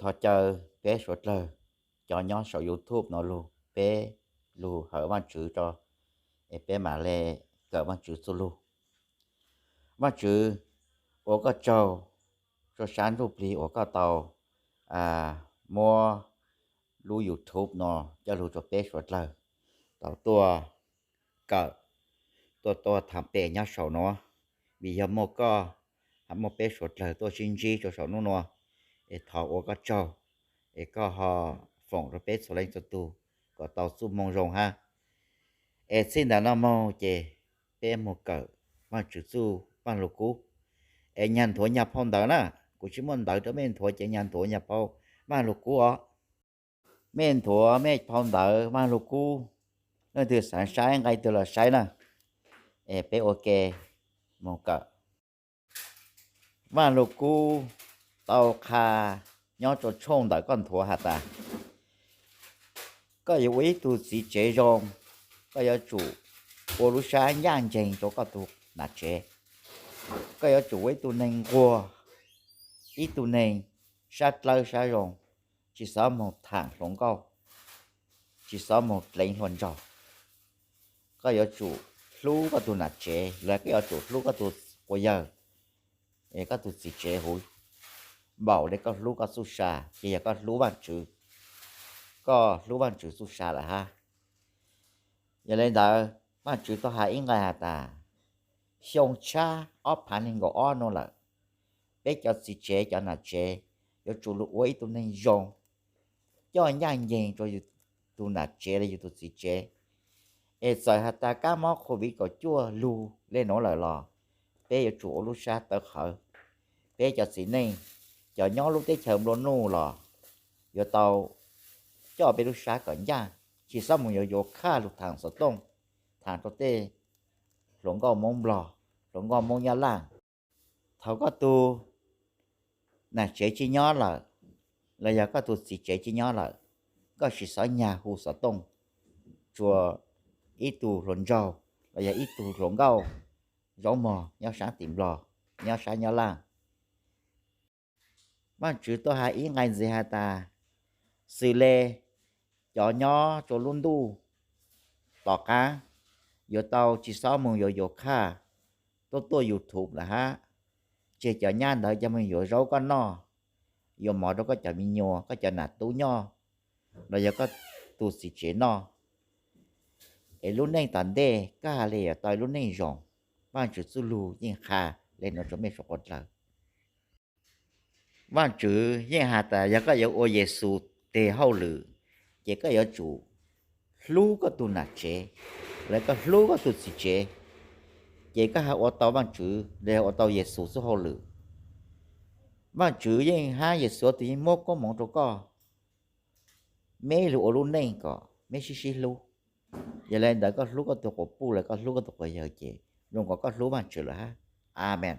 Thov caw peb suav dlawg cov nyob saum YouTube no lug, peb lug hawm Vaajtswv tso, es peb mam le kawm Vaajtswv txuj lug. Vaajtswv, ua koj tsaug rua sab ntsuj plig uas koj tau muab lub YouTube no coj lug rua peb suav dlawg tau tuaj kawm, tuaj tuaj thaam pem nyob saum nuav, vim yog muaj koj, muaj peb suav dlawg tuaj sib ntsib rua saum nub nua, es thov ua koj tsaug, es koj ho foom rua peb txhua leej txhua tug kom tau txuj moo zoo hab. Es txij ntawm no moog ces peb moog kawm Vaajtswv txuj Vaaj Lug Kub. Es nyag nthuav nyag phau ntawv na, kuv tsis muaj ntawv rau mej nthuav ces nyag nthuav nyag phau Vaaj Lug Kub os. Mej nthuav mej phau ntawv Vaaj Lug Kub, leej twg xaav saib nqe twg los saib na. Es peb ua ke moog kawm. Vaaj Lug Kub tau qha nyob rua tshooj ntawm koj nthuav has tas, koj yuav ua ib tug txiv tsev zoo, koj yuav tsum ua lub sab ncaaj nceeg rua koj tug nam tsev. Koj yuav tsum ua ib tug neeg nquag, ib tug neeg sab dlawb sab zoo, tsis xob moog thaam hluas nkauj, tsis xob moog dleev hluas nraug. Koj yuav tsum hlub koj tug nam tsev, los koj yuav tsum hlub koj tug quas yawg, koj tug txiv tsev huv npaum le koj hlub koj txuj sa, ces yog koj hlub Vaajtswv, koj hlub Vaajtswv txuj sa lawm hab. Yog le ntawd, Vaajtswv tau has ib nqe has tas, xyoo tshab ob phav neeg nkaum ob nua lawm, peb cov txiv tsev cov nam tsev yuav tsum lug ua ib tug neeg zoo, coj ncaaj nceeg rua yus tug nam tsev los yus tug txiv tsev. Es txawm has tas kab mob Covid kaum cuaj lug le nuav lawm los peb yuav tsum ua lub sab tawv qhawv. Peb cov txiv neej, cov nyob lub teb chaws nplua nuj los yuav tau coj peb lub sab kom ncaaj, tsis xob moog yuav yuav khaj lug thaam xov tooj, thaam rua tej hluas nkauj Moob Nplog, hluas nkauj Moob Nyab Laaj. Thaum koj tug nam tsev tsis nyob lawm, los yog koj tug txiv tsev tsis nyob lawm, koj tsis xob nyag hu xov tooj tsua ib tug hluas nraug los yog ib tug hluas nkauj zaub mog nyob saab tim Nplog, nyob saab Nyab Laaj. Vaajtswv tuaj has ib nqe ntxiv has tas, xws le cov nyob rua lub ntuj tom qaab yuav tau tsis xob moog yuav yuav khaj tuaj tuaj YouTube lawm hab, tseg cov nyab ntawd coj moog yuav zaub koj noj, yuav mov rua koj cov me nyuam, koj cov nam tub noj, los yog koj tug txiv tsev noj. Es lub neej tom ntej koj has le yuav tau lub neej zoo. Vaajtswv txuj lug yeej qha le nuav rua mej suav dlawg. Vaajtswv yeej has tas yog koj yuav ua Yexus teg hauj lwm, ces koj yuav tsum hlub koj tug nam tsev, los koj hlub koj tug txiv tsev, ces koj ha ua tau Vaajtswv los yog ua tau Yexus txuj hauj lwm. Vaajtswv yeej hab Yexus tug yeej muab koob moov rua koj, meb lug ua lub neej kom meb sib sib hlub. Yog le ntawd koj hlub koj tug quas puj los koj hlub koj tug quas yawg ces zoo kom koj hlub Vaajtswv lawm hab. Amees.